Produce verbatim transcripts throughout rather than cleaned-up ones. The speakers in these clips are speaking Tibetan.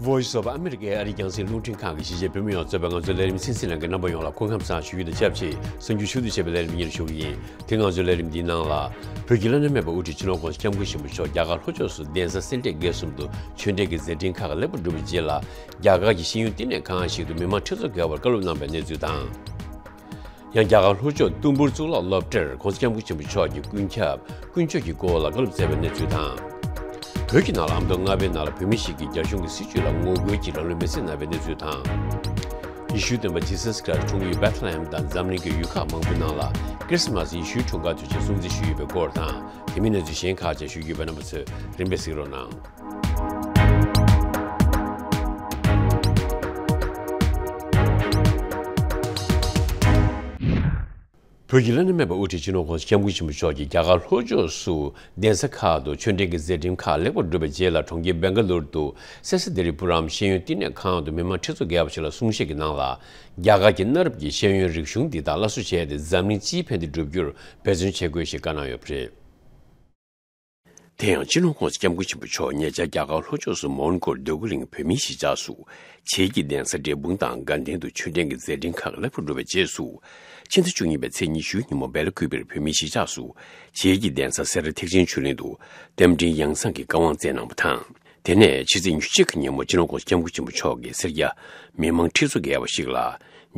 Voice of America ཨ་རིའི་རྒྱང་སྲིང་རླུང་འཕྲིན་ཁང་གི་གཞིས་བྱེས་བོད་མི་ཡོངས་གཙོས་པའི་ང་ཚོའི་ལས་རིམ་གསན་གཟིགས་གནང་མཁན་རྣམ་པ་ཡོངས་ལ་སྐུ་ཁམས་བཟང་ཞུ་རྒྱུ་དང་ཆབས་ཅིག་གསར་འགྱུར་ཕྱོགས་བསྡུས་བྱས་པའི་ལས་རིམ་སྙན་ཞུ་གི་ཡིན། དེ་ང་ཚོའི་ལས་རིམ་འདིའི་ནང་ལ། བོད་ཀྱི་བླ་ན་མེད་པའི་དབུ་ཁྲིད་སྤྱི་ནོར་༸གོང་ས་༸སྐྱབས་མགོན་ཆེན་པོ་མཆོག་རྒྱ་གར་ལྷོ་ཕྱོགས་སུ་གདན་ས་སེ་འབྲས་དགེ་གསུམ་དུ་ཆོས་འབྲེལ་གྱི་མཛད་འཕྲིན་ཁག་ལེགས་པར་གྲུབ་པའི་རྗེས་ལ། རྒྱ་གར་གྱི་ཤེས་ཡོན་བསྟི་གནས་ཁང་ཞིག་ཏུ་མི་མང་ཁྲི་ཚོ་བརྒལ་བར་བཀའ་སློབ་གནང་བའི་གནས་ཚུལ་དང་། ཡང་རྒྱ་གར་ལྷོ་ཕྱོགས་ཏུམ་བུར་གཙུག་ལག་སློབ་གྲྭར་༸གོང་ས་༸སྐྱབས་མགོན་ཆེན་པོ་མཆོག་གི་ཀུན་ཁྱབ་ཀུན་སྤྱོད་ཀྱི་སྐོར་ལ་བཀའ་སློབ་སྩལ་བའི་གནས་ཚུལ་དང་། བོད་ཀྱི་ནང་ལ་ཨ་མདོ་རྔ་པའི་ནང་ལ་བོད་མི་ཞིག་གིས་རྒྱ་གཞུང་གི་སྲིད་བྱུས་ལ་ངོ་རྒོལ་གྱིས་རང་ལུས་མེར་སྲེག་གནང་བའི་གནས་ཚུལ་དང་། ཡེ་ཤུའི་སྟོན་པ་ཇི་སཱ་ཁྲི་སི་ཊ་འཁྲུངས་ཡུལ་བེ་ཐ་ལེ་ཧེམ་དང་འཛམ་གླིང་གི་ཡུལ་ཁག་མང་པོའི་ནང་ལ་ཁྲི་སི་མཱ་སི་ཡེ་ཤུའི་འཁྲུངས་སྐར་དུས་ཆེན་སྲུང་བརྩི་ཞུས་ཡོད་པའི་སྐོར་དང་། དེ་མིན་གནས་ཚུལ་གཞན་ཁག་ཅིག་ཞུ་རྒྱུ་ཡོད་པས། རྣམ་པ་ཚོས་རིམ་པས་གཟིགས་རོགས་གནང་། བོད་ཀྱི་བླ་ན་མེད་པའི་དབུ་ཁྲིད་སྤྱི་ནོར་༸གོང་ས་༸སྐྱབས་མགོན་ཆེན་པོ་མཆོག་གིས་རྒྱ་གར་ལྷོ་ཕྱོགས་སུ་གདན་ས་ཁག་ཏུ་ཆོས་འབྲེལ་གྱི་མཛད་འཕྲིན་ཁག་ལེགས་པར་གྲུབ་པའི་རྗེས་ལ། གྲོང་ཁྱེར་སྦེང་ག་ལུར་དུ་སེ་ས་དི་རི་པུ་རམ་ཤེས་ཡོན་བསྟི་གནས་ཁང་དུ་མི་མང་ཁྲི་ཚོ་བརྒལ་བ་ཞིག་ལ་གསུང་བཤད་ཀྱི་ནང་ལ། རྒྱ་གར་གྱི་གནའ་རབས་ཀྱི་ཤེས་ཡོན་རིག་གཞུང་འདི་དག་སླར་གསོ་བྱས་ཏེ། འཛམ་གླིང་སྤྱིའི་ཕན་བདེ་བསྒྲུབ་རྒྱུར་འབད་བརྩོན་བྱེད་དགོས་ཞེས་བཀའ་གནང་ཡོད་པ་རེད། དེ་ཡང་སྤྱི་ནོར་༸གོང་ས་༸སྐྱབས་མགོན་ཆེན་པོ་མཆོག་ཉེ་ཆར་རྒྱ་གར་ལྷོ་ཕྱོགས་སུ་མོན་གྷོར་འདོད་རྒུ་གླིང་བོད་མིའི་གཞིས་ཆགས་སུ། བྱེས་ཀྱི་གདན་ས་འབྲས་སྤུངས་དང་དགའ་ལྡན་དུ་ཆོས་འབྲེལ་གྱི་མཛད་འཕྲིན་ཁག་ལེགས་པར་གྲུབ་པའི་རྗེས་སུ། ཕྱི་ཟླ་བཅུ་གཉིས་པའི་ཚེས་ཉི་ཤུའི་ཉིན་མོ་སྦེ་ལ་ཀུ་པེར་བོད་མིའི་གཞིས་ཆགས་སུ། བྱེས་ཀྱི་གདན་ས་སེ་ར་ཐེག་ཆེན་ཆོས་གླིང་དུ་རྟ་མགྲིན་ཡང་གསང་གི་བཀའ་དབང་སྩལ་གནང་བ་དང་། དེ་ནས་ཕྱི་ཚེས་ཉི་ཤུ་གཅིག་གི་ཉིན་མོ་སྤྱི་ནོར་༸གོང་ས་༸སྐྱབས་མགོན་ཆེན་པོ་མཆོག་གིས་སེར་སྐྱ་མི་མང་ཁྲི་ཚོ་བརྒལ་བ་ཞིག་ལ།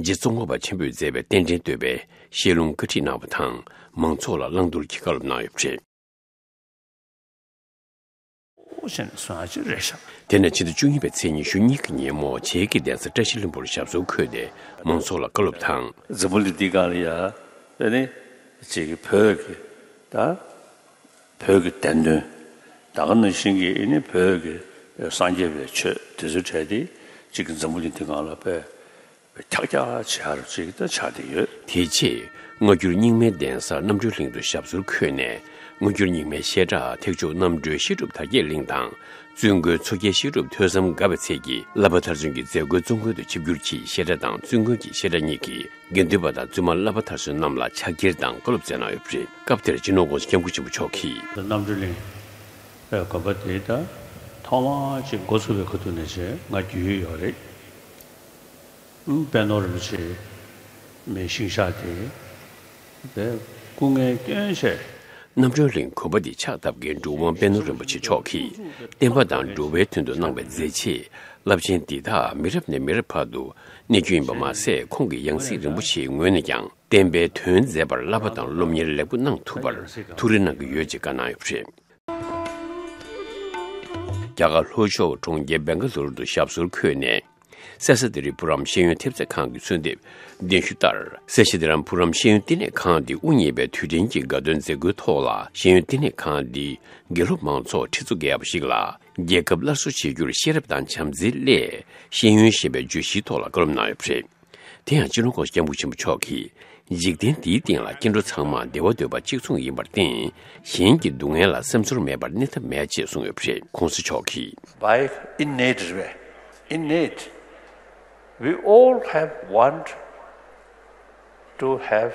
རྗེ་ཙོང་ཁ་པ་ཆེན་པོས་མཛད་པའི་རྟེན་འབྲེལ་བསྟོད་པའི་བཤད་ལུང་བཀའ་ཁྲིད་གནང་བ་དང་། མང་ཚོགས་ལ་བླང་དོར་གྱི་བཀའ་སློབ་གནང་ཡོད་པ་རེད། ཨོ་ཅེ་ནས་སོང་ཡ་ཅིག་རེད་ཤག་དེ་ནས་ཕྱི་ཟླ་བཅུ་གཉིས་པའི་ཚེས་ཉི་ཤུ་གཉིས་ཀྱི་ཉིན་མོ་བྱེས་ཀྱི་གདན་ས་བཀྲ་ཤིས་ལྷུན་པོར་ཞབས་སོར་འཁོད་དེ་མང་ཚོགས་ལ་བཀའ་སློབ་དང་། འཛམ་བུ་གླིང་འདི་སྒང་ལ་ཡ་ཨེ་ནི་ཅིག་གི་བོད་ཀྱི་ད་བོད་ཀྱི་བདེན་དོན་ད་ག་ནང་བཞིན་གྱི་ཨེ་ནི་བོད་ཀྱི་སངས་རྒྱས་པའི་ཆོས་དེ་ཚོའི་གྲས་དེ་ཅིག་གི་འཛམ་བུ་གླིང་འདི་སྒང་ལ་དཔེ། ཁྱག་ཁྱག་བྱེད་ཡ་ཅིག་ད་ཆགས་བསྡད་ཡོད། དེའི་རྗེས་སྔ་འགྱུར་རྙིང་མའི་གདན་ས་རྣམ་གྲོལ་གླིང་དུ་ཞབས་སོར་འཁོད་ནས། སྔ་འགྱུར་རྙིང་མའི་བཤད་གྲྭ་ཐེག་མཆོག་རྣམ་གྲོལ་བཤད་སྒྲུབ་དར་རྒྱས་གླིང་དང་། བཙུན་དགོན་མཚོ་རྒྱལ་བཤད་སྒྲུབ་ཐོས་བསམ་དགའ་བའི་ཚལ་གྱི་བསླབ་པ་མཐར་སོན་གྱི་མཛད་སྒོའི་བཙུན་དགོན་དུ་ཆིབས་བསྒྱུར་གྱིས། བཤད་གྲྭ་དང་བཙུན་དགོན་གྱི་བཤད་གྲྭ་གཉིས་ཀྱི་དགེ་འདུན་པ་དང་བཙུན་མ་བསླབ་པ་མཐར་སོན་རྣམས་ལ་ཕྱག་འཁྱེར་དང་བཀའ་སློབ་སྩལ་གནང་ཡོད་པ་རེད། སྐབས་དེར་སྤྱི་ནོར་༸གོང་ས་༸སྐྱབས་མགོན་ཆེན་པོ་མཆོག་གིས། རྣམ་གྲོལ་གླིང་དགོན་པ་དེ་ད་ཐོག་མ་ཅིག་འགོ་ཚུགས་པའི་ཁ་ཐུག་ནས་བྱས་ང་རྒྱུས་ཡོད་ཡོད་རེད། ཨུམ། པད་ནོར་རིན་པོ་ཆེ་མའི་ཤིང་ཤག་དེ་དཔེ་སྐུ་ངལ་སྐྱོན་ཆེ། རྣམ་གྲོལ་གླིང་དགོན་པ་འདི་ཕྱག་བཏབ་མཁན་གྲུབ་དབང་པད་ནོར་རིན་པོ་ཆེ་མཆོག་གིས་བསྟན་པ་དང་འགྲོ་བའི་དོན་དུ་གནང་བའི་མཛད་རྗེས་རླབས་ཆེན་འདི་དག་མི་རབས་ནས་མི་རབས་བར་དུ་གནས་རྒྱུ་ཡིན་པ་མ་ཟད། ཁོང་གི་ཡང་སྲིད་རིན་པོ་ཆེའི་ངོས་ནས་ཀྱང་བསྟན་པའི་དོན་མཛད་པར་བསླབ་པ་དང་སློབ་གཉེར་ལེགས་པོ་གནང་ཐུབ་པར་ཐུགས་རེ་གནང་གི་ཡོད་ཅེས་བཀའ་གནང་ཡོད་པ་རེད། རྒྱ་གར་ལྷོ་ཕྱོགས་གྲོང་ཁྱེར་སྦེང་ག་ལུར་དུ་ཞབས་སོར་འཁོད་ནས། སེ་ས་དི་རི་པུ་རམ་ཤེས་ཡོན་ཐེབས་རྩ་ཁང་གིས་གསོལ་འདེབས་གདན་ཞུ་ལྟར། སེ་ཤ་དི་རམ་པུ་རམ་ཤེས་ཡོན་བསྟི་གནས་ཁང་འདི་དབུ་བརྙེས་པའི་དུས་དྲན་གྱི་དགའ་སྟོན་མཛད་སྒོའི་ཐོག་ལ། ཤེས་ཡོན་བསྟི་གནས་ཁང་འདིའི་དགེ་སློབ་མང་ཚོགས་ཁྲི་ཚོ་བརྒལ་བ་ཞིག་ལ། རྒྱལ་ཁབ་སླར་གསོ་བྱེད་རྒྱུར་ཤེས་རབ་དང་བྱམས་བརྩེའི་སླད། ཤེས་ཡོན་ཞེས་པའི་བརྗོད་གཞིའི་ཐོག་ལ་བཀའ་སློབ་གནང་ཡོད་པ་རེད། དེ་ཡང་སྤྱི་ནོར་༸གོང་ས་༸སྐྱབས་མགོན་ཆེན་པོ་མཆོག་གིས། འཇིག་རྟེན་འདིའི་སྟེང་ལ་སྐྱེ་འགྲོ་ཚང་མ་བདེ་བ་འདོད་པ་གཅིག་མཚུངས་ཡིན་པར་བརྟེན། གཞན་གྱི་སྡུག་བསྔལ་ལ་སེམས་ཚོར་མེད་པར་གནས་ཐབས་མེད་ཅེས་གསུངས་ཡོད་པ་རེད། ༸གོང་ས་མཆོག་གིས། By innate way, innate, we all have want to have,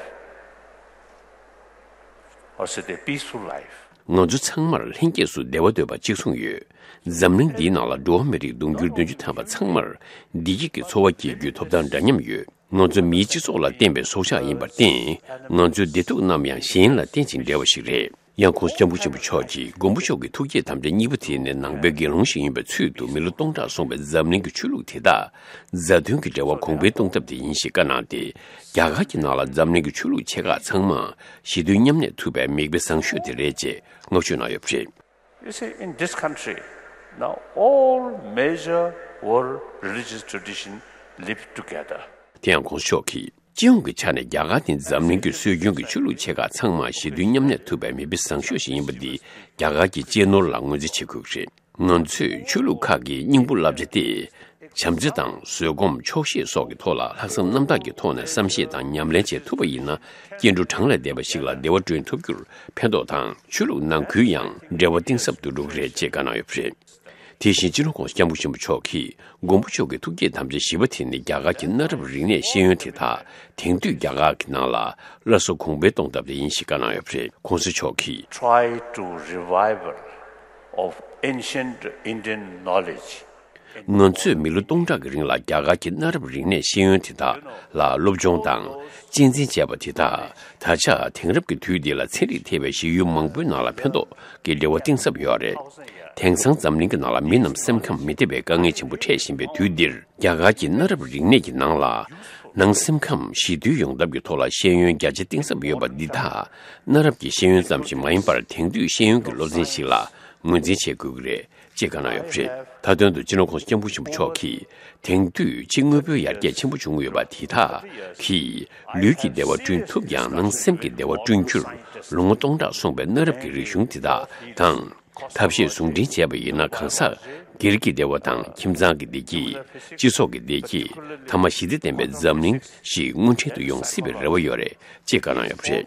or say, a peaceful life. ང་ཚོ་ཚང་མར་ལྷན་སྐྱེས་སུ་བདེ་བ་འདོད་པ་གཅིག་མཚུངས་ཡོད། འཛམ་གླིང་འདིའི་ནང་ལ་འགྲོ་བ་མི་རིགས་དུང་ཕྱུར་བདུན་ཅུ་ཐམ་པ་ཚང་མར་བདེ་སྐྱིད་ཀྱི་འཚོ་བ་སྐྱེལ་རྒྱུའི་ཐོབ་ཐང་འདྲ་མཉམ་ཡོད། ང་ཚོ་མིའི་སྤྱི་ཚོགས་ལ་བརྟེན་པའི་སྲོག་ཆགས་ཡིན་པར་བརྟེན། ང་ཚོའི་བདེ་སྡུག་རྣམས་ཡང་གཞན་ལ་བརྟེན་ཅིང་འབྲེལ་བ་ཞིག་རེད། ཡང་༸གོང་ས་༸སྐྱབས་མགོན་ཆེན་པོ་མཆོག་གིས་མགོན་པོ་མཆོག་གི་ཐུགས་བསྐྱེད་དམ་བཅའ་གཉིས་པ་དེ་ནི་ནང་པའི་དགེ་སློང་ཞིག་ཡིན་པའི་ཚུལ་དུ་མི་ལོ་སྟོང་ཕྲག་སོང་བའི་འཛམ་གླིང་གི་ཆོས་ལུགས་དེ་དག་མཛའ་མཐུན་གྱི་འབྲེལ་བ་གོང་འཕེལ་གཏོང་ཐབས་དེ་ཡིན་ཞེས་བཀའ་གནང་སྟེ། རྒྱ་གར་གྱི་ནང་ལ་འཛམ་གླིང་གི་ཆོས་ལུགས་ཆེ་ཁག་ཚང་མ་ཞི་མཐུན་མཉམ་གནས་ཐུབ་པའི་མིག་དཔེ་བཟང་ཤོས་དེ་རེད་ཅེས་བསྔགས་བརྗོད་གནང་ཡོད་པ་རེད། You see, in this country, now all major world religious tradition live together. དེ་ཡང་༸གོང་ས་མཆོག་གིས། སྤྱི་ཡོངས་ཀྱི་ཆ་ནས་རྒྱ་གར་ནི་འཛམ་གླིང་གི་སྲོལ་རྒྱུན་གྱི་ཆོས་ལུགས་ཆེ་ཁག་ཚང་མ་ཞི་མཐུན་མཉམ་གནས་ཐུབ་པའི་མིག་དཔེ་བཟང་ཤོས་ཤིག་ཡིན་པ་འདི་རྒྱ་གར་གྱི་གཅེས་ནོར་ལ་ངོས་འཛིན་བྱེད་དགོས་ཀྱི་རེད། ང་ཚོས་ཆོས་ལུགས་ཁག་གི་སྙིང་པོ་བསླབ་བྱ་སྟེ། བྱམས་བརྩེ་དང་བཟོད་སྒོམ་ཆོག་ཤེས་སོགས་ཀྱི་ཐོག་ལ་ལྷག་བསམ་རྣམ་དག་གི་ཐོག་ནས་བསམ་ཤེས་དང་ཉམས་ལེན་བྱེད་ཐུབ་པ་ཡིན་ན། སྐྱེ་འགྲོ་གྲངས་ལས་འདས་པ་ཞིག་ལ་བདེ་བ་བསྐྲུན་ཐུབ་རྒྱུར་ཕན་ཐོགས་དང་། ཆོས་ལུགས་ནང་ཁུལ་ཡང་འབྲེལ་བ་གཏིང་ཟབ་ཏུ་འགྲོ་གི་རེད་ཅེས་བཀའ་གནང་ཡོད་པ་རེད། དེ་བཞིན་སྤྱི་ནོར་༸གོང་ས་༸སྐྱབས་མགོན་ཆེན་པོ་མཆོག་གིས། མགོན་པོ་མཆོག་གི་ཐུགས་བསྐྱེད་དམ་བཅའ་བཞི་པ་དེ་ནི་རྒྱ་གར་གྱི་གནའ་རབས་རིག་གནས་ཤེས་ཡོན་དེ་དག་དེང་དུས་རྒྱ་གར་གྱི་ནང་ལ་སླར་གསོ་གོང་འཕེལ་གཏོང་ཐབས་དེ་ཡིན་ཞེས་བཀའ་གནང་ཡོད་པ་རེད། ༸གོང་ས་མཆོག་གིས། Try to revival of ancient Indian knowledge. ང་ཚོས་མི་ལོ་སྟོང་ཕྲག་གི་རིང་ལ་རྒྱ་གར་གྱི་གནའ་རབས་རིག་གནས་ཤེས་ཡོན་དེ་དག་ལ་སློབ་སྦྱོང་དང་གཅེས་འཛིན་བྱས་པ་དེ་དག་ད་ཆ་དེང་རབས་ཀྱི་དུས་འདི་ལ་ཚན་རིག་ཐེ་བའི་ཤེས་ཡོན་མང་པོའི་ནང་ལ་ཕན་ཐོགས་ཀྱི་འབྲེལ་བ་གཏིང་ཟབ་ཡོད་རེད། དེང་སང་འཛམ་གླིང་གི་ནང་ལ་མི་རྣམས་སེམས་ཁམས་མི་བདེ་བའི་དཀའ་ངལ་ཆེན་པོ་འཕྲད་བཞིན་པའི་དུས་འདིར། རྒྱ་གར་གྱི་གནའ་རབས་རིག་གནས་ཀྱི་ནང་ལ། ནང་སེམས་ཁམས་ཞི་དུལ་ཡོང་ཐབས་ཀྱི་ཐོག་ལ་ཤེས་ཡོན་རྒྱ་ཆེ་གཏིང་ཟབ་ཡོད་པ་འདི་དག་གནའ་རབས་ཀྱི་ཤེས་ཡོན་ཙམ་ཞིག་མ་ཡིན་པར་དེང་དུས་ཤེས་ཡོན་གྱི་སློབ་ཚན་ཞིག་ལ་ངོས་འཛིན་བྱེད་དགོས་ཀྱི་རེད་ཅེས་བཀའ་གནང་ཡོད་པ་རེད། མཐའ་དོན་དུ་སྤྱི་ནོར་༸གོང་ས་༸སྐྱབས་མགོན་ཆེན་པོ་མཆོག་གིས། དེང་དུས་ཕྱི་དངོས་པོའི་ཡར་རྒྱས་ཆེན་པོ་བྱུང་ཡོད་པ་དེ་དག་གིས་ལུས་ཀྱི་བདེ་བ་བསྐྲུན་ཐུབ་ཀྱང་ནང་སེམས་ཀྱི་བདེ་བ་བསྐྲུན་རྒྱུར་ལོ་ངོ་སྟོང་ཕྲག་སོང་བའི་གནའ་རབས་ཀྱི་རིག་གཞུང་དེ་དག་དང་། ཐབས་ཤེས་ཟུང་འབྲེལ་བྱས་པ་ཡིན་ན་གང་ཟག་སྒེར་གྱི་བདེ་བ་དང་ཁྱིམ་ཚང་གི་བདེ་སྐྱིད། སྤྱི་ཚོགས་ཀྱི་བདེ་སྐྱིད། མཐའ་མ་ཞི་བདེ་ལྡན་པའི་འཛམ་གླིང་ཞིག་དངོས་འབྲེལ་དུ་ཡོང་སྲིད་པའི་རེ་བ་ཡོད་རེད་ཅེས་བཀའ་གནང་ཡོད་པ་རེད།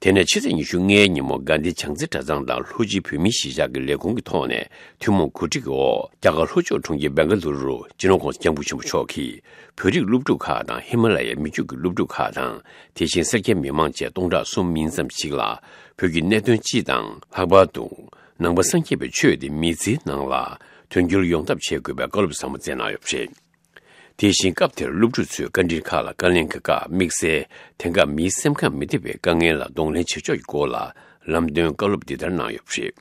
དེ་ནས་ཕྱི་ཚེས་ཉི་ཤུ་ལྔའི་ཉིན་མོ་དགའ་ལྡན་བྱང་རྩེ་གྲྭ་ཚང་དང་ལྷོ་སྤྱི་བོད་མིའི་གཞིས་ཆགས་ཀྱི་ལས་ཁུངས་ཀྱི་ཐོག་ནས་ཐུན་མོང་གོ་སྒྲིག་གི་འོག་རྒྱ་གར་ལྷོ་ཕྱོགས་གྲོང་ཁྱེར་སྦེང་ག་ལུ་རུ་སྤྱི་ནོར་༸གོང་ས་༸སྐྱབས་མགོན་ཆེན་པོ་མཆོག་གིས་བོད་རིགས་སློབ་ཕྲུག་ཁག་དང་ཧི་མ་ལ་ཡའི་མི་སྤྱོད་ཀྱི་སློབ་ཕྲུག་ཁག་དང་དེ་བཞིན་སེར་སྐྱའི་མི་མང་བཅས་སྟོང་ཕྲག་གསུམ་ཡིན་ཙམ་ཞིག་ལ་བོད་ཀྱི་གནད་དོན་སྤྱི་དང་ལྷག་པར་དུ། ནང་པ་སངས་རྒྱས་པའི་ཆོས་དེ་མི་ཚེའི་ནང་ལ་དོན་འཁྱོལ་ཡོང་ཐབས་བྱེད་དགོས་པའི་བཀའ་སློབ་ཟབ་མོ་སྩལ་གནང་ཡོད་པ་རེད། དེ་བཞིན་སྐབས་དེར་སློབ་ཕྲུག་ཚོས་བཀའ་དྲིན་ཁག་ལ་བཀའ་ལན་གྱི་བཀའ་དམིགས་བསལ་དེང་སྐབས་མིའི་སེམས་ཁམས་མི་བདེ་བའི་དཀའ་ངལ་ལ་གདོང་ལེན་བྱེད་ཕྱོགས་ཀྱི་སྐོར་ལ་ལམ་སྟོན་བཀའ་སློབ་འདི་ལྟར་གནང་ཡོད་པ་རེད།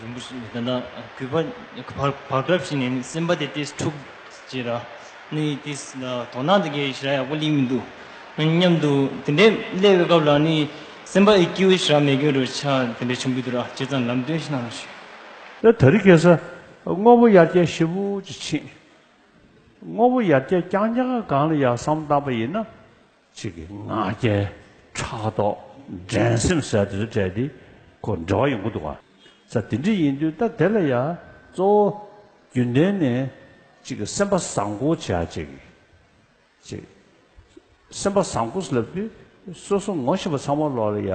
རིན་པོ་ཆེ་ད་ལྟ་གུས་པ་བར་བར་སྐབས་ཤིག་ནས་ནི་སེམས་པ་དེ་ཏིས་འཁྲུག་ཅེས་ར་ནི་ཏིས་དོ་སྣང་དེ་གའི་ཞེ་དྲག་ཡག་པོ་སླེབས་མི་འདུག་མཉམ་དུ་དེ་འདྲའི་སླེབས་པའི་སྐབས་ལ་ནི་སེམས་པ་ཡི་སྐྱིད་པོ་ཞེ་དྲག་མེད་མཁན་རུ་ཆགས་དེ་འདྲ་བྱུང་གི་འདུག་ར། བྱས་ཙང་ལམ་སྟོན་ཞིག་གནང་རོགས་ཞུ། ད་དེ་རིང་ཁ་སང་དངོས་པོ་ཡར་རྒྱས་ཞེ་པོ་ཅིག་ཕྱིན། དངོས་པོ་ཡར་རྒྱས་རྐྱང་རྐྱང་སྒང་ལ་ཡར་བསམ་བཏང་པ་ཡིན་ན། ཅིག་གི་ང་རྒྱལ། ཕྲག་དོག། འགྲན་སེམས་ཟེར་དེ་ཚོ་བྲལ་ཏེ་ཁོ་འབྲེལ་བ་ཡོང་གི་འདུག་ག་ས་དེ་འདྲ་ཡིན་དུས་ད་དེ་ལ་ཡ་གཙོ་བོ་རྒྱུན་ལྡན་ནས་ཅིག་གི་སེམས་པ་བཟང་པོ་བྱ་ཅིག་ཅིག་སེམས་པ་བཟང་པོ་ལབ་དུས་སོ་སོ་ངོ་ཤེས་པ་ཚང་མ་ལོག་ལ་ཡ་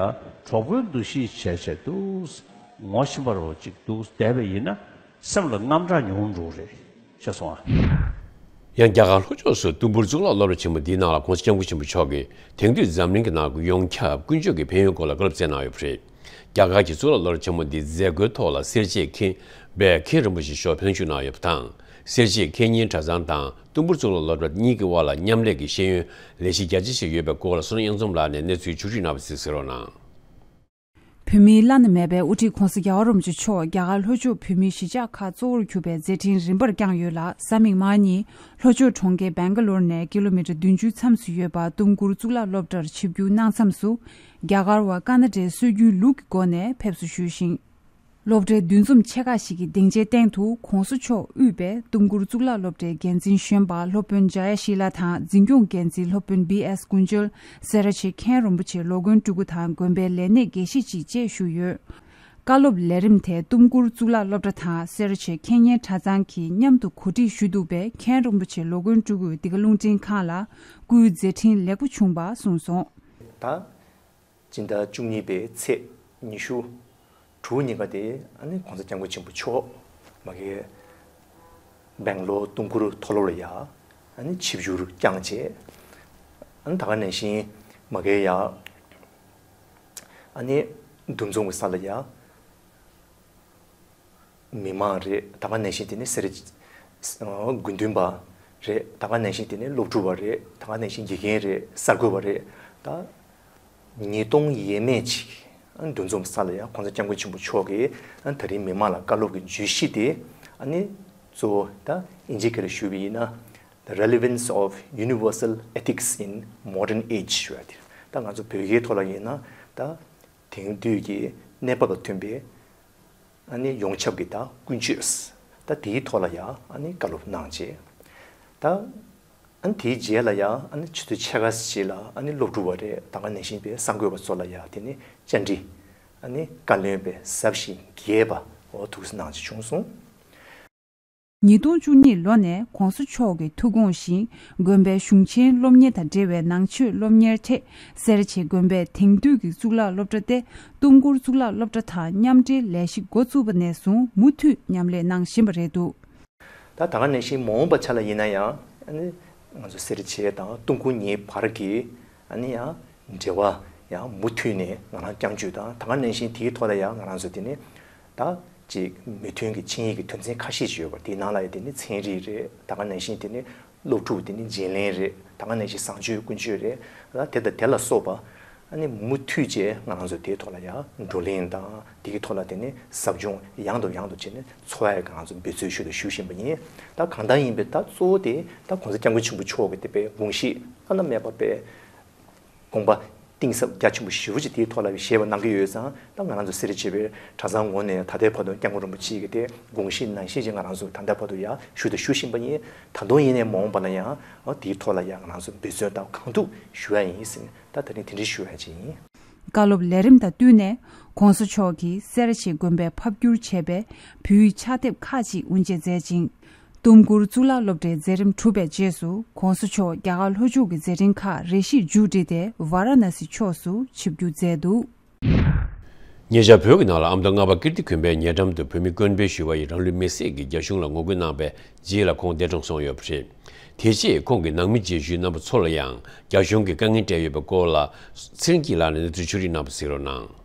གྲོགས་པོའི་འདུ་ཤེས་བྱས་བྱས་འདུག་ངོ་ཤེས་པ་རོ་ཅིག་འདུག་བསྡད་པ་ཡིན་ན་སེམས་ལ་དངངས་སྐྲག་ཉུང་འགྲོ་རེད། ཤེས་སོང་ཨ། ཡང་རྒྱ་གར་ལྷོ་ཕྱོགས་སུ་ཏུམ་ཀུར་གཙུག་ལག་སློབ་གྲྭ་ཆེན་མོ་འདིའི་ནང་ལ་༸གོང་ས་༸སྐྱབས་མགོན་ཆེན་པོ་མཆོག་གིས་དེང་དུས་འཛམ་གླིང་གི་ནང་གི་ཡོངས་ཁྱབ་ཀུན་སྤྱོད་ཀྱི་ཕན་ཡོན་སྐོར་ལ་བཀའ་སློབ་སྩལ་གནང་ཡོད་པ་རེད། རྒྱ་གར་གྱི་གཙུག་ལག་སློབ་གྲྭ་ཆེན་མོ་འདིའི་མཛད་སྒོའི་ཐོག་ལ་སེར་བྱེས་མཁན་པས་མཁན་རིན་པོ་ཆེ་མཆོག་ཕན་ཞུ་གནང་ཡོད་པ་དང་། སེར་བྱེས་མཁས་སྙན་གྲྭ་ཚང་དང་ཏུམ་ཀུར་གཙུག་ལག་སློབ་གྲྭ་གཉིས་ཀྱི་དབར་ལ་མཉམ་ལས་ཀྱི་ཤེས་ཡོན་ལས་གཞི་རྒྱ་ཆེ་ཞིག་ཡོད་པའི་སྐོར་ལ་བསོད་ནམས་དབྱངས་འཛོམས་ལགས་ནས་གནས་ཚུལ་ཕྱོགས་བསྒྲིགས་གནང་བ་གཟིགས་གཟིགས་རོགས་གནང་། བོད་མིའི་བླ་ན་མེད་པའི་དབུ་ཁྲིད་༸གོང་ས་༸རྒྱལ་བ་རིན་པོ་ཆེ་མཆོག་རྒྱ་གར་ལྷོ་ཕྱོགས་བོད་མིའི་གཞིས་ཆགས་ཁག་གཙོ་བོར་གྱུར་པའི་མཛད་འཕྲིན་རིམ་པར་བསྐྱངས་ཡོད་ལ། གཟའ་མིག་དམར་ཉིན་ལྷོ་ཕྱོགས་གྲོང་ཁྱེར་སྦེང་ག་ལོར་ནས་ཀི་ལོ་མི་ཊར་བདུན་ཅུ་མཚམས་སུ་ཡོད་པ་ཏུམ་ཀུར་གཙུག་ལག་སློབ་གྲྭར་ཆིབས་བསྒྱུར་གནང་མཚམས་སུ། རྒྱ་གར་བ་ཀ་ན་ཌའི་སྲོལ་རྒྱུན་ལུགས་ཀྱི་སྒོ་ནས་ཕེབས་བསུ་ཞུས་ཤིང་། སློབ་གྲྭའི་འདུ་འཛོམས་ཆེ་ཁག་ཞིག་གི་སྡིངས་ཆའི་སྟེང་དུ་༸གོང་ས་མཆོག་དབུས་པའི་ཏུམ་ཀུར་གཙུག་ལག་སློབ་གྲྭའི་འགན་འཛིན་གཞོན་པ་སློབ་དཔོན་ཇ་ཡ་ཤི་ལ་དང་འཛིན་སྐྱོང་འགན་འཛིན་སློབ་དཔོན་བི་ཨེས་ཀུན་ཇལ། སེ་ར་བྱེས་མཁན་རིན་པོ་ཆེ་ལོ་མགོན་སྤྲུལ་སྐུ་དང་དགོན་པའི་ལས་སྣེ་དགེ་བཤེས་བཅས་བཅས་བཞུགས་ཡོད། བཀའ་སློབ་ལས་རིམ་དེ་ཏུམ་ཀུར་གཙུག་ལག་སློབ་གྲྭ་དང་སེ་ར་བྱེས་མཁས་སྙན་གྲྭ་ཚང་གིས་མཉམ་དུ་གོ་སྒྲིག་ཞུས་འདུག་པས། མཁན་རིན་པོ་ཆེ་ལོ་མགོན་སྤྲུལ་སྐུས་འདི་ག་རླུང་འཕྲིན་ཁང་ལ་སྐུའི་མཛད་འཕྲིན་ལེགས་པོ་བྱུང་བ་གསུངས་སོང་། ད། སྤྱི་ཟླ་བཅུ་གཉིས་པའི་ཚེས་ཉི་ཤུ་དྲུག་ཉིན་ཀ་དེ་ཨ་ནི་༸གོང་ས་༸སྐྱབས་མགོན་ཆེན་པོ་མཆོག་མ་གི་སྦེང་ལོར་ཏུམ་ཀུར་མཐོ་སློབ་ལ་ཡ་ཨ་ནི་ཆིབས་བསྒྱུར་བསྐྱངས་བྱས། ཨ་ནི་ད་ག་ནང་བཞིན་མ་གི་ཡ་ཨ་ནི་འདུ་འཛོམས་ཀྱི་ས་ལ་ཡ། མི་མང་རེད། ད་ག་ནང་བཞིན་དེ་ནི་སེར། དགེ་འདུན་པ་རེད། ད་ག་ནང་བཞིན་དེ་ནི་སློབ་ཕྲུག་པ་རེད། ད་ག་ནང་བཞིན་དགེ་རྒན་རེད། གསར་འགོད་པ་རེད། ད་ཉིས་སྟོང་ཡས་མས་ཅིག་འདུ་འཛོམས་ས་ལ་ཡང་༸གོང་ས་༸སྐྱབས་མགོན་ཆེན་པོ་མཆོག་གིས་ད་རིང་མི་མང་ལ་བཀའ་སློབ་ཀྱི་བརྗོད་གཞི་དེ་ཨ་ནི་གཙོ་བོ་ད་ཨིན་ཇི་སྐད་ལ་ཞུས་པ་ཡིན་ན། The relevance of universal ethics in modern age ཞུ་ཡ་དེ་ད་ང་ཚོ་བོད་སྐད་ཐོག་ལ་ཡིན་ན་ད། དེང་དུས་ཀྱི་གནས་བབ་ལ་མཐུན་པའི་ཨ་ནི་ཡོངས་ཁྱབ་ཀྱི་ད་ཀུན་སྤྱོད་ད་དེའི་ཐོག་ལ་ཡང་ཨ་ནི་བཀའ་སློབ་གནང་རྗེས། ད་ཨ་ནི་དེའི་རྗེས་ལ་ཡང་ཨ་ནི་ཆུ་ཚོད་ཕྱེད་ཀ་ཞིག་ལ་ཨ་ནི་སློབ་ཕྲུག་པ་རེད། ད་ག་ནང་བཞིན་པའི་གསར་འགོད་པ་ཚོ་ལ་ཡང་དེ་ནི་བཅར་འདྲི་ཨ་ནི་བཀའ་བློན་པས་ཟབ་ཞིང་རྒྱས་པ་འོ་ཐུགས་གནང་རྗེས་བྱུང་སོང་། ཉིས་སྟོང་བཅུ་གཉིས་ལོ་ནས་༸གོང་ས་མཆོག་གི་ཐུགས་དགོངས་བཞིན་དགོན་པའི་གཞུང་ཆེན་སློབ་གཉེར་དང་འབྲེལ་བའི་ནང་ཆོས་སློབ་གཉེར་ཐད་སེར་བྱེས་དགོན་པའི་དེང་དུས་ཀྱི་གཙུག་ལག་སློབ་གྲྭ་སྟེ་ཏུམ་ཀུར་གཙུག་ལག་སློབ་གྲྭ་དང་མཉམ་འབྲེལ་ལས་གཞི་འགོ་བཙུགས་པ་ནས་བཟུང་མུ་མཐུད་མཉམ་ལས་གནང་བཞིན་པ་རེད་འདུག་ད་ད་ག་ནང་བཞིན་མ་འོངས་པ་ཆ་ལ་ཡིན་ན་ཡང་ཨ་ནི་ང་ཚོ་སེར་བྱེས་དང་ཏུམ་ཀུར་གཉིས་བར་གྱི་ཨ་ནི་ཡང་འབྲེལ་བ་ཡང་མུ་མཐུད་ནས་ང་རང་རྐྱང་བརྒྱུད་དང་ད་ག་ནང་བཞིན་དེའི་ཐོག་ལ་ཡང་ང་རང་ཚོ་དེ་ནི་ད་ ཅིག་མི་མཐུན་གྱི་ཆིངས་ཡིག་གི་དོན་ཚན་ཁ་ཤས་ཤིག་ཡོད་པ། དེའི་ནང་ལ་ཡང་དེ་ནི་ཚན་རིག་རེད། ད་ག་ནང་བཞིན་དེ་ནི་སློབ་ཕྲུག་དེ་ནི་བརྗེ་ལེན་རེད། ད་ག་ནང་བཞིན་བཟང་སྤྱོད་ཀུན་སྤྱོད་རེད། ད་དེ་དང་དེ་ལ་སོགས་པ། ཨ་ནི་མུ་མཐུད་བྱས་ང་རང་ཚོ་དེའི་ཐོག་ལ་ཡང་བགྲོ་གླེང་དང་དེའི་ཐོག་ལ་དེ་ནི་ཟབ་སྦྱོང་ཡང་དང་ཡང་དུ་བྱས་ནས་འཚོགས་ཡ་ང་རང་ཚོ་འབད་རྩོལ་ཞུ་དང་ཞུ་བཞིན་པ་ཡིན། ད་གང་ལྟར་ཡིན་པའི་ད་གཙོ་བོ་དེ་ད་༸གོང་ས་༸སྐྱབས་མགོན་ཆེན་པོ་མཆོག་གི་དེ་པའི་དགོངས་གཞི་བླ་ན་མེད་པ་པའི་དགོངས་པ་གཏིང་ཟབ་རྒྱ་ཆེན་པོ་ཞེ་པོ་ཅིག་དེའི་ཐོག་ལ་བཞེས་པ་གནང་གི་ཡོད་ཙང་། ད་ང་རང་ཚོ་སེ་ར་བྱེས་པའི་གྲྭ་ཚང་ངོས་ནས་ད་ལྟའི་བར་དུ་སྐྱབས་མགོན་རིན་པོ་ཆེ་གི་དེ་དགོངས་གཞི་ནང་བཞིན་ཅིག་ང་རང་ཚོ་ད་ལྟའི་བར་དུ་ཡང་ཞུ་དང་ཞུ་བཞིན་པ་ཡིན། ད་དུང་ཡིན་ནའི་མ་འོངས་པ་ལ་ཡང་ཨ་དེའི་ཐོག་ལ་ཡང་ང་རང་ཚོ་འབད་བརྩོན་དང་གང་ཐུབ་ཞུ་ཡ་ཡིན་ཟེར་ནས་ད་ད་རིང་དེ་འདྲ་ཞུ་ཡ་ཅིག་ཡིན། བཀའ་སློབ་ལས་རིམ་དང་བསྟུན་ནས་༸གོང་ས་མཆོག་གིས་སེ་ར་བྱེས་དགོན་པའི་ཕབ་བསྒྱུར་བྱས་པའི་བོད་ཡིག་ཕྱག་དེབ་ཁག་ཅིག་དབུ་འབྱེད་མཛད་ཅིང་། ཏུམ་ཀུར་གཙུག་ལག་སློབ་གྲྭའི་མཛད་རིམ་གྲུབ་པའི་རྗེས་སུ་༸གོང་ས་མཆོག་རྒྱ་གར་ལྷོ་ཕྱོགས་ཀྱི་མཛད་འཕྲིན་ཁག་རེ་ཞིག་མཇུག་བསྒྲིལ་ཏེ་ཝཱ་ར་ཎ་སི་ཕྱོགས་སུ་ཆིབས་བསྒྱུར་མཛད་འདུག། ཉེ་ཆར་བོད་ཀྱི་ནང་ལ་ཨ་མདོ་རྔ་པ་ཀིརྟི་དགོན་པའི་ཉེ་འགྲམ་དུ་བོད་མི་དཀོན་སྤེལ་ཞུ་བ་ཡིས་རང་ལུས་མེར་བསྲེགས་ཀྱིས་རྒྱ་གཞུང་ལ་ངོ་རྒོལ་གནང་བའི་རྗེས་ལ་ཁོང་འདས་གྲོངས་སོང་ཡོད་པ་རེད། དེ་རྗེས་ཁོང་གི་ནང་མི་བཅས་ཞུས་རྣམ་པ་ཚོ་ལ་ཡང་རྒྱ་གཞུང་གིས་དཀའ་ངལ་སྤྲད་ཡོད་པའི་སྐོར་ལ་ཚེ་རིང་སྐྱིད་ལགས་ནས་གནས་ཚུལ་ཕྱོགས་སྒྲིག་གནང་བ་གཟིགས་རོགས་གནང་།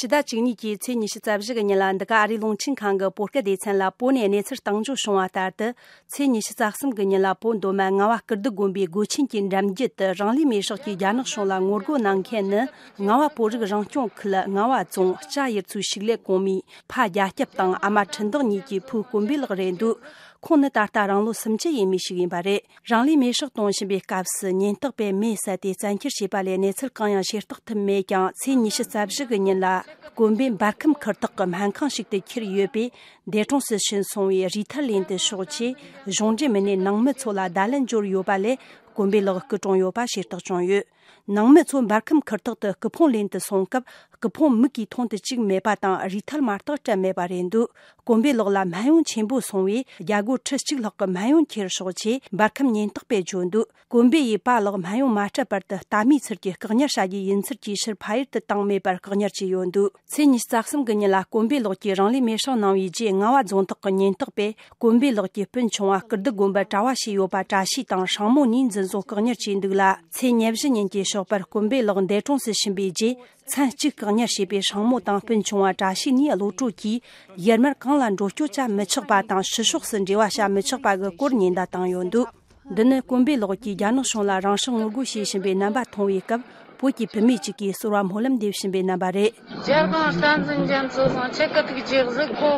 ཕྱི་ཟླ་བཅུ་གཉིས་ཀྱི་ཚེས་ཉི་ཤུ་རྩ་བཞི་གི་ཉིན་ལ་འདི་ག་ཨ་རིའི་རླུང་འཕྲིན་ཁང་གི་བོད་སྐད་སྡེ་ཚན་ལ་བོད་ནས་གནས་ཚུལ་བཏང་འབྱོར་བྱུང་བ་ལྟར་དུ། ཚེས་ཉི་ཤུ་རྩ་གསུམ་གྱི་ཉིན་ལ་བོད་མདོ་སྨད་རྔ་བ་ཀིརྟི་དགོན་པའི་སྒོ་ཆེན་གྱི་འགྲམ་རྒྱུད་དུ་རང་ལུས་མེར་བསྲེགས་ཀྱིས་རྒྱ་ནག་གཞུང་ལ་ངོ་རྒོལ་གནང་མཁན་ནི། རྔ་བ་བོད་རིགས་རང་སྐྱོང་ཁུལ་རྔ་བ་རྫོང་ལྕགས་ཡུལ་ཚོའི་ཕྱུགས་ལས་གོང་མའི་ཕ་རྒྱ་སྐྱབས་དང་ཨ་མ་ཁྲི་འདག་གཉིས་ཀྱི་བུ་དཀོན་པའི་ལགས་རེད་འདུག། ཁོང་ནི་ད་ལྟ་རང་ལོ་སུམ་ཅུ་ཡས་མས་ཤིག་ཡིན་པ་རེད། རང་ལུས་མེར་བསྲེགས་གཏོང་བཞིན་པའི་སྐབས་སུ་ཉེན་རྟོག་པས་མེ་བསད་དེ་བཙན་འཁྱེར་བྱས་པ་ལས་གནས་ཚུལ་གང་ཡང་ཤེས་རྟོགས་ཐུབ་མེད་ཀྱང་། ཚེས་ཉི་ཤུ་རྩ་བཞི་གི་ཉིན་ལ་དཀོན་པའི་འབར་ཁམས་ཁུལ་དག་གི་སྨན་ཁང་ཞིག་ཏུ་ཁྱེར་ཡོད་པས། འདས་གྲོངས་སུ་ཕྱིན་སོང་བའི་རུས་ཐལ་ལེན་དུ་ཕྱོགས་ཆེད་གཞུང་འབྲེལ་མི་སྣས་ནང་མི་ཚོ་ལ་བརྡ་ལན་འབྱོར་ཡོད་པ་ལས། དཀོན་པའི་ལགས་སྐུ་གྲོངས་ཡོད་པ་ཤེས་རྟོགས་བྱུང་ཡོད། ནང་མི་ཚོ་འབར་ཁམས་ཁུལ་དག་ཏུ་སྐུ་ཕུང་ལེན་དུ་སོང་སྐབས། སྐུ་ཕུང་མིག་གིས་མཐོང་དུ་བཅུག་མེད་པ་དང་། རུས་ཐལ་མ་གཏོགས་སྤྲད་མེད་པ་རེད་འདུག། དཀོན་པའི་ལགས་ལ་སྨན་ཡོན་ཆེན་པོ་སོང་བས། རྒྱ་སྒོར་ཁྲི་གཅིག་ལྷག་གི་སྨན་ཡོན་ཁྱེར་ཕྱོགས་ཆེད་འབར་ཁམས་ཉེན་རྟོག་པས་བརྗོད་འདུག། དཀོན་པའི་ཡི་པ་ལགས་སྨན་ཡོན་མ་སྤྲད་བར་དུ་ལྟ་མིའི་ཚུལ་གྱིས་བཀག་ཉར་བྱ་རྒྱུ་ཡིན་ཚུལ་གྱི་ཕྱིར་ཕ་ཡུལ་དུ་བཏང་མེད་པར་བཀག་ཉར་བྱས་ཡོད་འདུག། ཚེས་ཉི་ཤུ་རྩ་གསུམ་གྱི་ཉིན་ལ་དཀོན་པའི་ལགས་ཀྱིས་རང་ལུས་མེར་བསྲེགས་གནང་བའི་རྗེས། རྔ་བ་རྫོང་ཐག་གི་ཉེན་རྟོག་པས་དཀོན་པའི་ལགས་ཀྱི་སྤུན་ཆུང་བ་ཀིརྟི་དགོན་པར་གྲྭ་བ་བྱས་ཡོད་པ་བཀྲ་ཤིས་དང་སྲིང་མོ་གཉིས་འཛིན་བཟུང་བཀག་ཉར་བྱས་འདུག་ལ། ཚེས་ཉེར་བཞི་ཉིན་གྱི་ཞོགས་པར་དཀོན་པའི་ལགས་འདས་གྲོངས་སུ་ཕྱིན་པའི་རྗེས། མཚན་གཅིག་བཀག་ཉར་བྱས་པའི་སྲིང་མོ་དང་སྤུན་ཆུང་བ་བཀྲ་ཤིས་གཉིས་གློད་གྲོལ་གྱིས། ཡར་མར་གང་ལ་འགྲོ་སྐྱོད་བྱ་མི་ཆོག་པ་དང་། ཕྱི་ཕྱོགས་སུ་འབྲེལ་བ་བྱ་མི་ཆོག་པ་གི་སྐོར་ཉེན་བརྡ་བཏང་ཡོད་འདུག། འདི་ནི་དཀོན་པའི་ལགས་ཀྱིས་རྒྱ་ནག་གཞུང་ལ་རང་སྲིད་ངོ་རྒོལ་བྱེད་བཞིན་པའི་རྣམ་པ་མཐོང་བའི་སྐབས། བོད་ཀྱི་བུད་མེད་ཅིག་གིས་ཟུར་བ་སྨོན་ལམ་འདེབས་བཞིན་པའི་རྣམ་པ་རེད། རྒྱལ་དབང་བསྟན་འཛིན་རྒྱ་མཚོ་ཟུང་ཆེ་ཀི་ཐིག་རྗེས་གཟིགས་གོ།